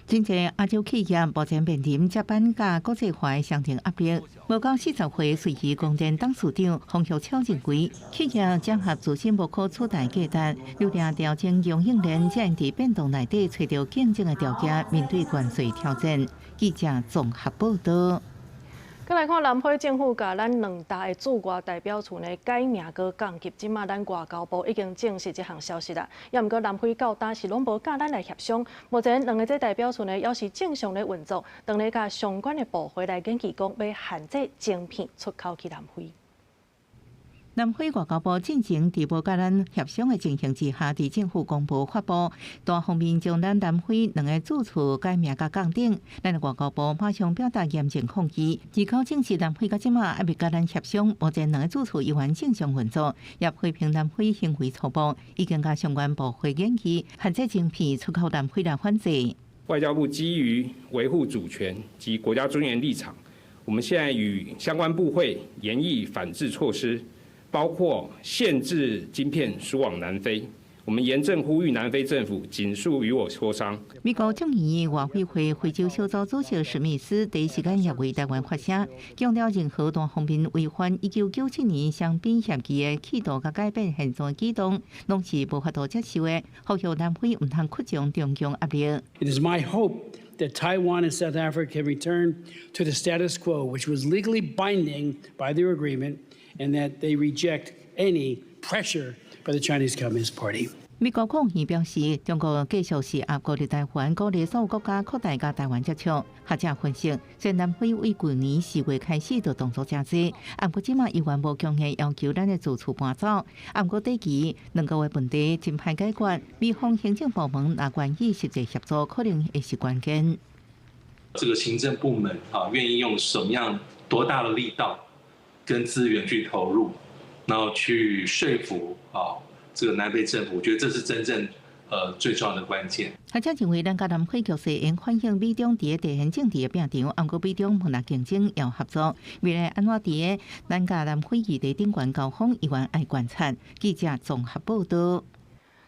Speaker 28: 真濟亞洲企業目前面臨接班佮國際化的雙重壓力。無夠40歲瑞奇光電董事長洪玉超認為，企業整合自身無可取代價值，有定調整供應鏈，才會佇變動內底揣著競爭的條件，面對關稅挑戰。記者綜合報道。
Speaker 1: 閣來看南非政府共咱兩大的駐外代表處呢改名閣降級，這馬咱外交部已經證實這項消息啦。也毋過南非到今是攏無佮咱來協商，目前兩个這代表處呢猶是正常咧運作，當咧共相關的部會來研究講欲限制晶片出口去南非。
Speaker 28: 南非外交部進前佇無佮咱協商的情形之下，佇政府公報發布，單方面將咱南非兩个駐處改名佮降等，咱的外交部馬上表達嚴正抗議。自口證實南非到這馬猶未佮咱協商，目前兩个駐處依然正常運作，也批評南非行為粗暴，已經共相關部會研議限制晶片出口南非來反制。
Speaker 17: 外交部基於維護主權及國家尊嚴立場，我們現在與相關部會研議反制措施。包括限制晶片輸往南非，我們嚴正呼籲南非政府盡速與我磋商。
Speaker 28: 美國眾議院外委會非洲小組主席史密斯第一時間也為台灣發聲，強調任何單方面違反1997年雙邊協議的企圖佮改變現狀的舉動，攏是無法度接受的。呼籲南非毋通屈從中共壓力。
Speaker 22: It is my hope that Taiwan and South Africa can return to the status quo, which was legally binding by their agreement, and that they reject any pressure by the Chinese Communist Party.
Speaker 28: 美國國務院表示，中國繼續施壓孤立台灣，鼓勵所有國家擴大佮台灣接觸。學者分析，雖然南非對舊年4月開始就動作誠濟，毋過這馬猶原無強硬要求咱的住處搬走。毋過短期兩國的問題真歹解決，美方行政部門若願意實際協助，可能會是關鍵。
Speaker 4: 這個行政部門啊，願意用什麼樣多大的力道跟資源去投入，然後去說服啊這個南非政府，我覺得這是真正最重要的關鍵。
Speaker 28: 學者認為，咱佮南非局勢會反映美中佇地緣政治的拼場，毋過美中無若競爭也合作，未來按怎佇咱佮南非議題頂懸交鋒，猶原愛觀察。記者綜合報導。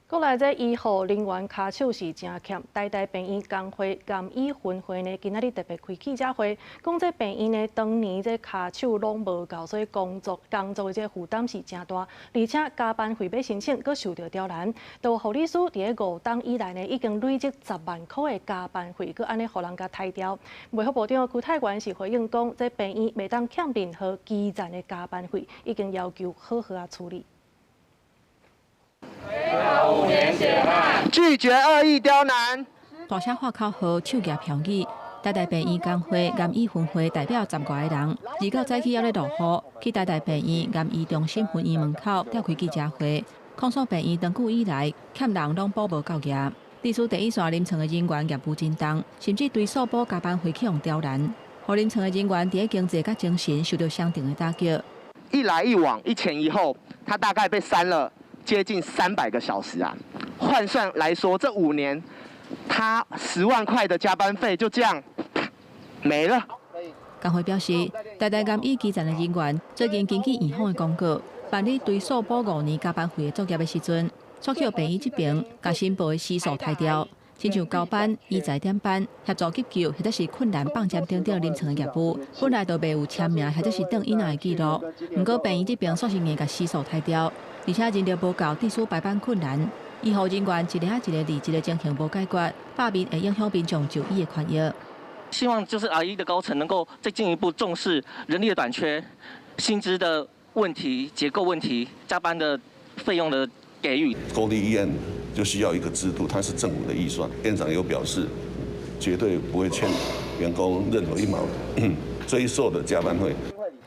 Speaker 1: 國內這醫護人員跤手是誠欠，台大病院工會癌醫分會呢，今仔日特別開記者會，講這病院呢，當年這跤手攏無夠，所以工作的這負擔是誠大，而且加班費欲申請，閣受著刁難。就護理師佇咧5冬以來呢，已經累積10萬箍的加班費，閣按呢予人共刣掉。衛福部長邱泰源是回應講，這病院袂當欠任何基層的加班費，已經要求好好仔處理。
Speaker 24: 拒絕惡意刁難。
Speaker 8: 大聲喊口號，手舉標語。台大病院工會癌醫分會代表10外个人，29早起猶咧落雨，去台大病院癌醫中心分院門口召開記者會，控訴病院長久以來欠人攏補無夠額，致使第一線臨床的人員業務真重，甚至追溯補加班費去予刁難，予臨床的人員佇咧經濟佮精神受著相當的打擊。
Speaker 24: 一來一往，一前一後，他大概被刪了接近300個小時啊！換算來說，這5年他10萬塊的加班費就這樣沒了。
Speaker 8: 工會表示，台大癌醫基層的人員最近根據院方的公告，辦理追溯補5年加班費的作業的時陣，煞去病院這爿共申報的時數刣掉，親像交班、醫材點班、協助急救或者是困難放針等等臨床的業務，本來就袂有簽名或者是轉椅仔的記錄。毋過病院這爿煞是硬共時數刣掉，而且人力無夠，致使排班困難。醫護人員一个仔一个離職的情形無解決，罷免會影響民眾就醫的權益。
Speaker 9: 希望就是 R 一的高層能夠再進一步重視人力的短缺、薪資的問題、結構問題、加班的費用的給予。
Speaker 10: 公立醫院就需要一個制度，它是政府的預算。院長有表示，絕對不會欠員工任何一毛追溯的加班費。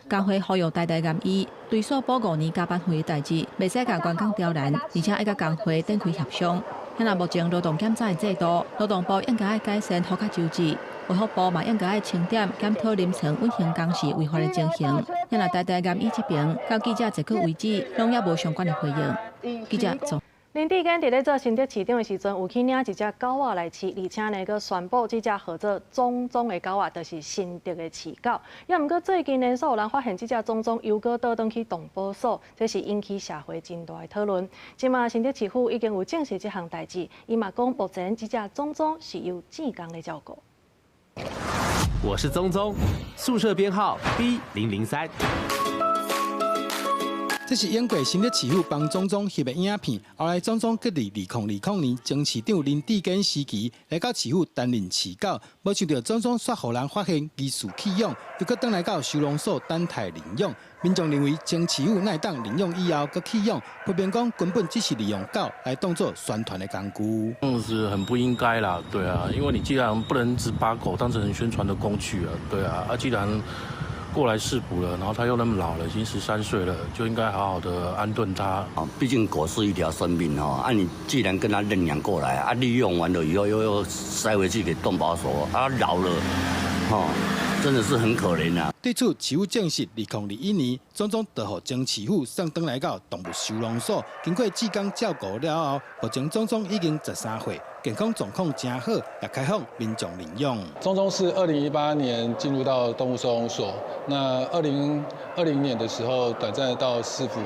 Speaker 8: 工會呼籲台大癌醫追溯補5年加班費的代誌，袂使共員工刁難，而且愛佮工會展開協商。現在目前勞動檢查的制度，勞動部應該愛改善，予較周至。衛福部嘛應該愛清點檢討臨床隱形工時違法的情形。現在台大癌醫這爿到記者截稿為止，攏猶無相關的回應。記者綜。
Speaker 1: 林智堅佇咧做新竹市長的時陣，有去領一隻狗仔來飼，而且呢，閣宣布這隻號做總總的狗仔，就是新竹的市狗。也毋過最近呢，煞有人發現這隻總總又閣倒轉去動保所，這是引起社會真大的討論。這馬新竹市府已經有證實這項代誌，伊嘛講目前這隻總總是由志工來照顧。
Speaker 28: 我是宗宗，宿舍編號 B003。
Speaker 7: 這是英國新竹市府幫總總翕的影片，後來總總閣佇2020年前市長林智堅時期來到市府擔任市狗，無想著總總煞予人發現疑似棄養，又閣轉來到收容所等待領養。民眾認為前市府哪會當領養以後閣棄養，批評講根本只是利用狗來當做宣傳的工具。
Speaker 23: 這是很不應該啦，對啊，因為你既然不能只把狗當成宣傳的工具啊，對啊，啊既然過來市府了，然後他又那麼老了，已經13歲了，就應該好好的安頓他。
Speaker 25: 啊，畢竟狗是一條生命哦。啊，你既然跟他認養過來，啊，利用完了以後又塞回去給動保所，啊，老了，哦，真的是很可憐啊。
Speaker 7: 對此，市府證實，2021年，總總就予前市府送轉來到動物收容所，經過志工照顧了後，目前總總已經13歲，健康狀況誠好，也開放民眾領養。
Speaker 26: 總總是2018年進入到動物收容所，那2020年的時候短暫的到市府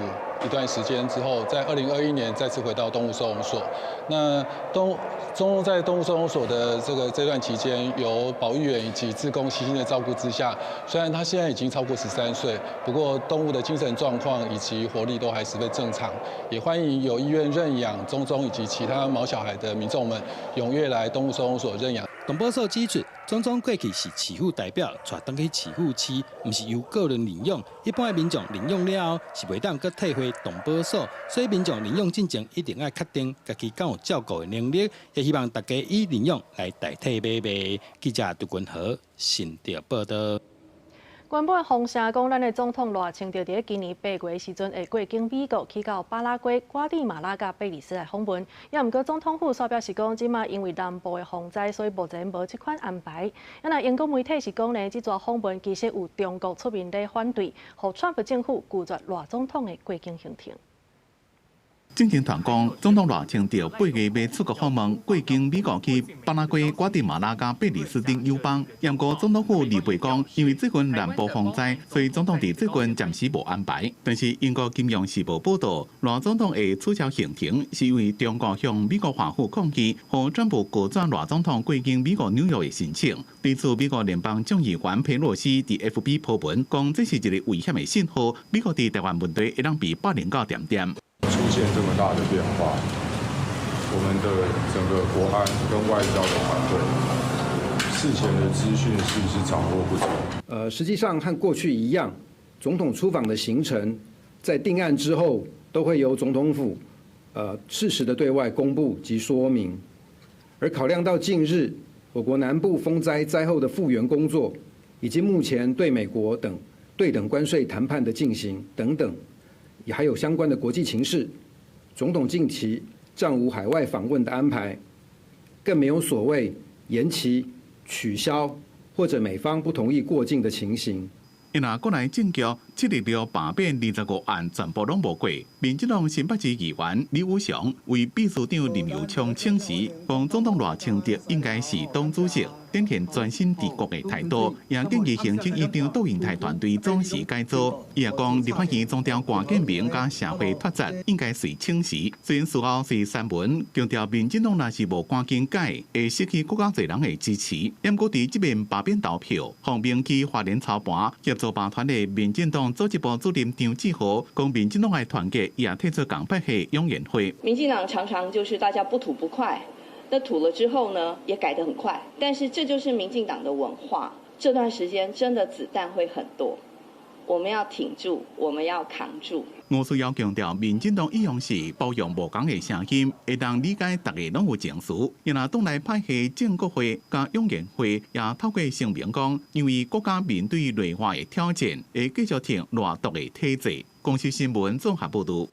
Speaker 26: 一段時間之後，在2021年再次回到動物收容所。那總總在動物收容所的這段期間，由保育員以及志工悉心的照顧之下，雖然他現在已經超過13歲，不過動物的精神狀況以及活力都還十分正常。也歡迎有意願認養總總以及其他毛小孩的民眾們，踴躍來動物收容所認養。
Speaker 7: 動保所指出，
Speaker 11: 總統過去是市府代表帶轉去市府飼，毋是由個人領養。一般的民眾領養了後是袂當閣退回動保所，所以民眾領養進前一定愛確定家己敢有照顧的能力。也希望大家以領養來代替買賣。記者杜君和新竹報道。
Speaker 1: 原本風聲講，咱的總統賴清德佇咧今年8月時陣會過境美國，去到巴拉圭、瓜地馬拉佮貝里斯來訪問。也毋過總統府煞表示講，這馬因為南部的洪災，所以目前無這款安排。啊，若英國媒體是講呢，這逝訪問其實有中國出面咧反對，予川普政府拒絕賴總統的過境行程。
Speaker 21: 政經團講，總統賴清德8月欲出國訪問，過境美國去巴拉圭、瓜地馬拉佮貝里斯等友邦。毋過總統府二八講，因為最近南部洪災，所以總統佇最近暫時無安排。但是英國金融時報報導，賴總統會取消行程，是因為中國向美國華府抗議，予川普拒絕賴總統過境美國紐約的申請。對此，美國聯邦眾議員佩洛西佇 FB 鋪文，講這是一个危險的信號，美國佇臺灣問題會當被霸凌到恬恬。
Speaker 12: 出現這麼大的變化，我們的整個國安跟外交的團隊，事前的資訊是不是掌握不足？
Speaker 13: 實際上和過去一樣，總統出訪的行程在定案之後，都會由總統府適時的對外公布及說明。而考量到近日我國南部風災災後的復原工作，以及目前對美國等對等關稅談判的進行等等，也還有相關的國際情勢，總統近期暫無海外訪問的安排，更沒有所謂延期、取消或者美方不同意過境的情形。
Speaker 21: 伊若國內政局76罷免25案全部攏無過，民進黨新北市議員李武祥為秘書長林右昌請辭，講總統賴清德應該是黨主席，展現專心治國的態度，也建議行政院長杜英台團隊總辭改組。伊也講立法院總召關建明佮社會脫節，應該隨請辭。雖然事後是新聞強調民進黨若是無趕緊改，會失去閣較濟人的支持。毋過佇這面罷免投票，方明去花蓮操盤協助罷團的民進黨組織部主任張志豪講，民進黨愛團結，也提出共派系湧現會。
Speaker 14: 民進黨常常就是大家不吐不快，那吐了之後呢，也改得很快。但是這就是民進黨的文化。這段時間真的子彈會很多，我們要挺住，我們要扛住。
Speaker 21: 吳思瑤強調，民進黨一向是包容無仝的聲音，會當理解大家攏有情緒。伊若黨內派系正國會佮湧現會也透過聲明講，因為國家面對內外的挑戰，會繼續挺賴獨的體制。公視新聞綜合報導。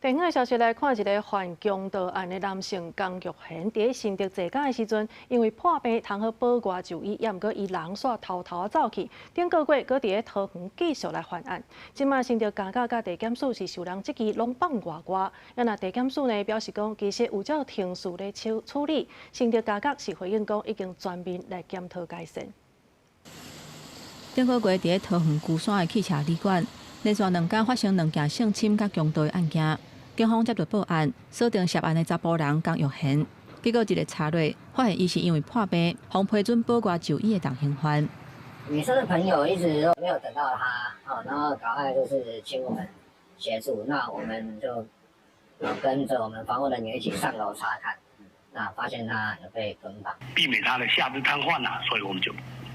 Speaker 1: 地方的消息來看，一个犯強盜案的男性江玉賢，佇咧新竹坐監的時陣，因為破病通好保外就醫，也毋過伊人煞偷偷走去。頂個月，閣佇咧桃園繼續來犯案。這馬新竹監獄佮地檢署是受人質疑攏放外外。啊，若地檢署呢表示講，其實有照程序咧處處理。新竹監獄是回應講，已經全面來檢討改善。
Speaker 8: 頂個月佇咧桃園龜山的汽車旅館，連續兩工發生兩件性侵佮強盜的案件。警方接到報案，鎖定涉案的查埔人江玉賢。結果一个查落，發現伊是因為破病，予批准保外就醫的重刑犯。
Speaker 15: 女生的朋友一直都沒有等到他，然後趕快就是請我們協助，那我們就跟着我們防護人員一起上樓查看，那發現他有被捆綁，
Speaker 16: 避免他的下肢癱瘓啦，所以我們就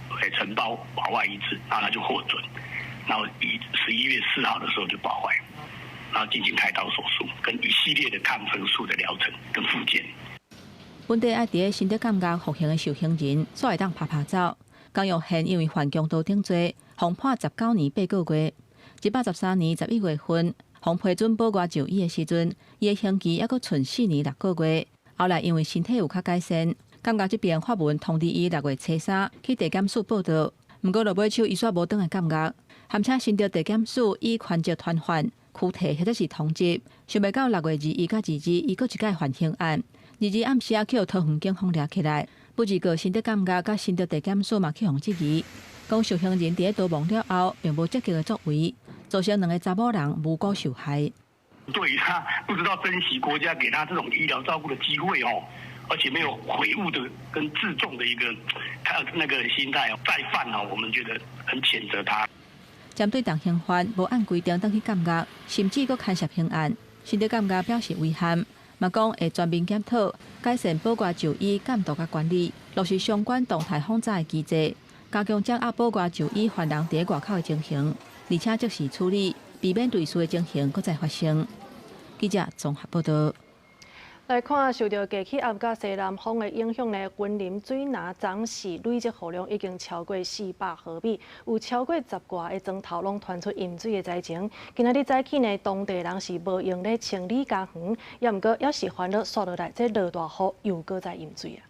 Speaker 16: 會承包保外醫治，那他就獲准，然後以11月4號的時候就保外。然後進行開刀手術，跟一系列的抗生素的療程跟復健。
Speaker 8: 本底愛佇咧新竹監獄服刑的受刑人，煞會當趴趴走。江玉賢因為犯強盜等罪，予判19年8個月。113年11月份，予批准保外就醫的時陣，伊的刑期猶閣賰4年6個月。後來因為身體有較改善，監獄這邊發文通知伊6月初3去地檢署報到。毋過落尾手，伊煞無轉來監獄，含請新竹地檢署以權責傳喚、驅提或者是通緝，想袂到6月21佮22，伊閣一擺犯刑案。22暗時仔去予桃園警方掠起來，不過新竹監獄佮新竹地檢署嘛去予質疑，講受刑人佇咧逃亡了後，並無積極的作為，造成兩个查某人無辜受害。
Speaker 16: 對於他不知道珍惜國家給他這種醫療照顧的機會哦，而且沒有悔悟的跟自重的一個他那個心態哦，再犯哦，我們覺得很譴責他。
Speaker 8: 針對重刑犯無按規定轉去監獄，甚至閣牽涉刑案，新竹監獄表示遺憾，嘛講會全面檢討，改善保外就醫監督佮管理。落實相關動態訪查的機制，加強掌握保外就醫犯人佇外口的情形，而且即時處理，避免類似的情形閣再發生。記者綜合報道。
Speaker 1: 來看受著低氣壓佮西南風的影響呢，雲林水林昨時累積雨量已經超過400毫米，有超過十外个莊頭攏傳出淹水的災情。今仔日早起呢，當地人是無閒咧清理家園，也毋過猶是煩惱，煞落來這落大雨又閣再淹水啊！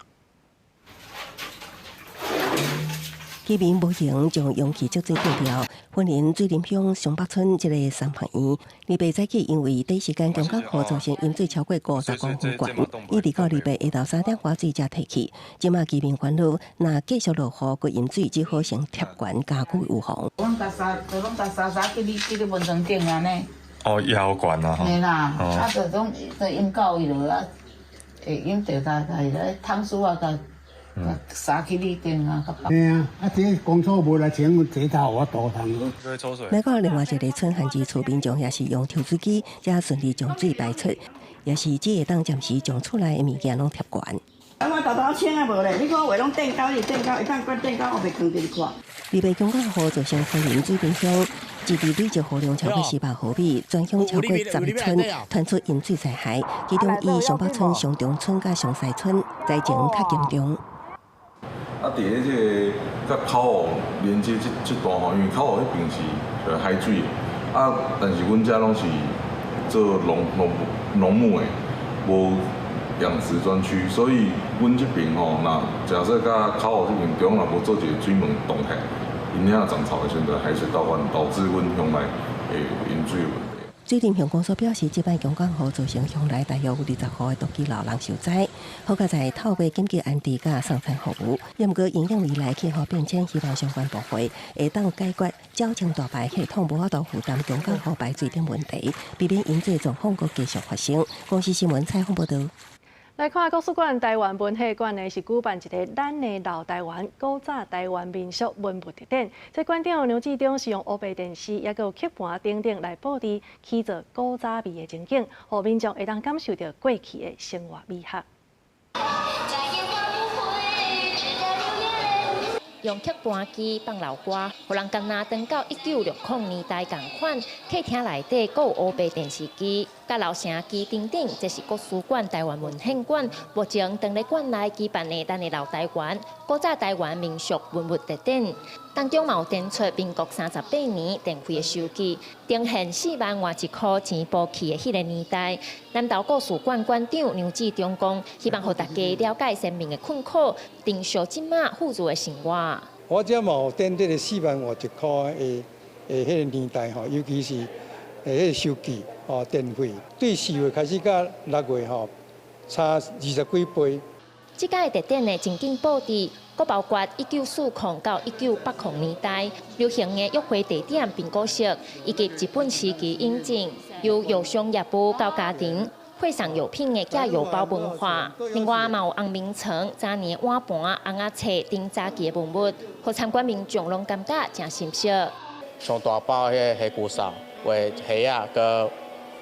Speaker 24: 居民無閒將容器積水丟掉。雲林水林鄉松北村這个三合院，禮拜早起因為短時間強降雨造成淹水超過50公分懸，一直到禮拜下晝3點外水才退去。這馬居民煩惱，若繼續落雨閣淹水，只好先貼懸加固預防。
Speaker 2: 阮共沙，就攏共沙沙去你去你門床頂按呢。
Speaker 3: 哦，也好懸啊！
Speaker 2: 嘿啦，啊，就攏就淹到伊落啊，會淹著大概咧湯水啊，共。撒去你頂啊！
Speaker 5: 嘿啊，啊這公所無來清，這頭我倒通。
Speaker 24: 來看另外一个村旱地厝民眾也是用抽水機，才順利將水排出，也是只會當暫時將厝內的物件攏貼懸。
Speaker 6: 啊，我沓沓清啊無咧，你看話攏墊高，伊墊高，會當關墊高，我袂囥佇咧看。
Speaker 24: 禮拜強降雨造成雲林水林鄉一日累積雨量超過400毫米，全鄉超過10个村傳出淹水災害，其中以松北村、松中村佮松西村災情較嚴重。
Speaker 12: 啊，佇咧這个佮口湖連接這段吼，因為口湖彼邊是海水的，啊，但是阮遮攏是做農牧的，無養殖專區，所以阮這邊吼，若假設佮口湖這邊中若無做一个水門動起來，𪜶遐漲潮的時陣，海水倒灌，導致阮鄉內會有淹水的問題。
Speaker 24: 水林鄉公所表示，這擺強降雨造成鄉內大約有20戶的獨居老人受災，好佳哉透過緊急安置佮送餐服務。也毋過因應未來氣候變遷，希望相關部會會當解決繳清大排系統無法度負擔強降雨排水等問題，避免淹水狀況閣繼續發生。公視新聞採訪報導。
Speaker 1: 來看國史館台灣文化館呢，是舉辦一个咱的老台灣古早台灣民俗文物特展。這館長梁志忠是用烏白電視，抑閣有刻盤等等來布置，起造古早味的情景，予民眾會當感受著過去的生活美學。
Speaker 18: 用刻盤機放老歌，予人敢若轉到1960年代仝款。客廳內底閣有烏白電視機、佮留聲機等等，這是國史館台灣文獻館目前當咧館內舉辦的咱的老台灣古早台灣民俗文物特展，當中嘛有展出民國38年電費的收據，呈現4萬外一箍錢報去的彼个年代。南投國史館館長梁志忠講，希望予大家了解先民的困苦，珍惜這馬富足的生活。
Speaker 19: 我這嘛有展這个4萬外一箍的彼个年代吼，尤其是彼个收據哦，電費對4月開始到6月吼，差20幾倍。
Speaker 18: 這屆特展的情景布置，閣包括1940到1980年代流行的約會地點蘋果色，以及日本時期引進由藥商業務到家庭配送藥品的寄藥包文化。另外嘛有紅明床、早年碗盤、尪仔冊等早期的文物，予參觀民眾攏感覺誠心熟。
Speaker 20: 上大包彼个黑骨掃，畫蝦仔佮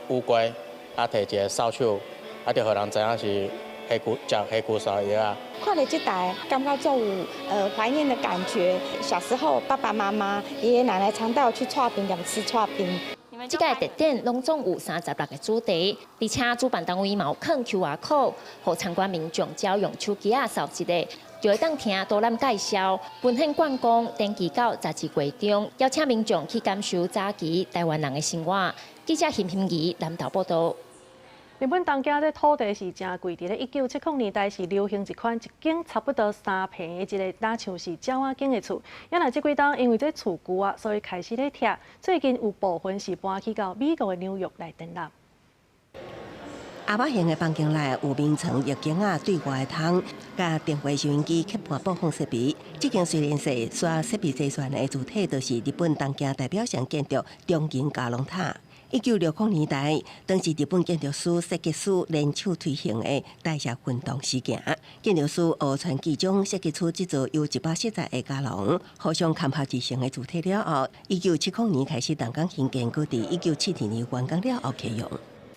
Speaker 20: 烏龜，啊，提一个掃帚，啊，就予人知影是黑骨食黑骨臊藥啊。
Speaker 27: 看了這台，感覺足有懷念的感覺。小時候爸爸媽媽、爺爺奶奶常帶我去剉冰店吃剉冰。
Speaker 18: 這屆特展攏總有36个主題，而且主辦單位嘛有囥 QR code，予參觀民眾只要用手機仔掃一下，就會當聽導覽介紹。文獻館講，展期到12月中，邀請民眾去感受早期台灣人的生活。記者邢欣怡南投報導。
Speaker 1: 日本東京這土地是誠貴，佇咧1970年代是流行一款一間差不多3坪的一个若像是鳥仔間的厝。啊若這幾冬因為這厝舊啊，所以開始咧拆。最近有部分是搬去到美國的紐約來展覽。
Speaker 24: 阿嬷型的房間內有眠床、浴間仔、對外的窗，佮電話收音機、刻盤播放設備。這間雖然細，煞設備齊全的主體，就是日本東京代表性建築中銀臥龍塔。1960年代，當時日本建築師、設計師聯手推行的大社運動事件，建築師黑川紀章設計出這座由140的臥龍互相嵌合而成的主體了後，1970年開始動工興建，閣佇1972年完工了後啟用。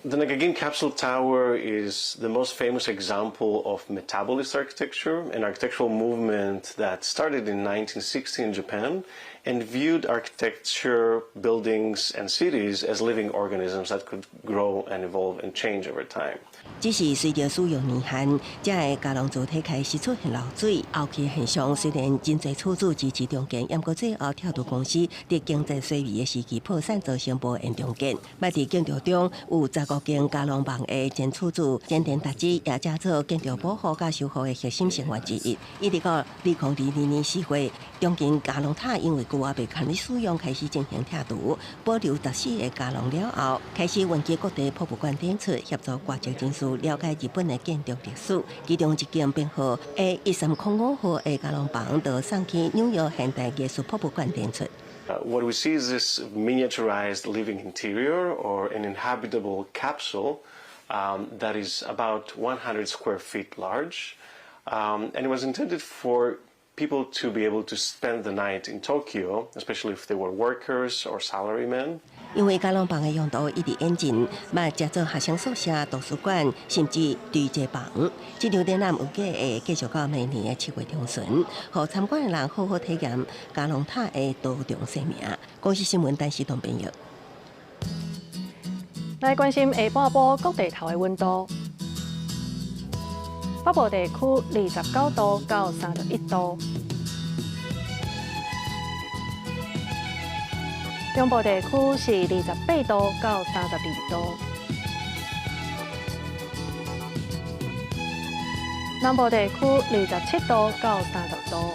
Speaker 3: The Nakagin Capsule Tower is the most famous example of metabolist architecture, an architectural movement that started in 1960 in Japan and viewed architecture, buildings, and cities as living organisms that could grow and evolve and change over time.
Speaker 24: 只是隨著使用年限，這个膠囊柱體開始出現漏水、凹去現象。雖然真濟厝主支持重建，毋過最後拆除公司佇經濟衰微的時期破產，造成無緣重建。捌佇建築中有15間膠囊房的前厝主前田達子，也成做建築保護佮修復的核心成員之一。一直到2022年4月，中間膠囊塔因為舊啊袂堪使用，開始進行拆除，保留14個膠囊了後，開始運去各地博物館展出，協助國際人士了解日本的建築歷史。其中一間編號 A 1305號的膠囊房，就送去紐約現代藝術博物館展出。
Speaker 3: What we see is this miniaturized living interior or an inhabitable capsule that is about 100 square feet large. And it was intended for people to be able to spend the night in Tokyo, especially if they were workers or salarymen.
Speaker 24: 因為膠囊房的用途一直演進，嘛成做學生宿舍、圖書館，甚至堆積房。這場展覽預計會繼續到明年的7月中旬，予參觀的人好好體驗膠囊塔的多重生命。公視新聞陳時東編譯。
Speaker 1: 來關心下半晡各地頭的溫度。北部地區29度到31度，中部地區是28度到32度，南部地區27度到30度，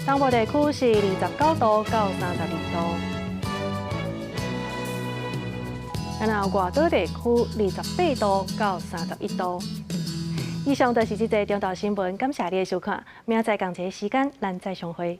Speaker 1: 東部地區是29度到32度。然後外島地區28度到31度。以上就是這節中晝新聞，感謝你的收看。明仔載仝一个時間，咱再相會。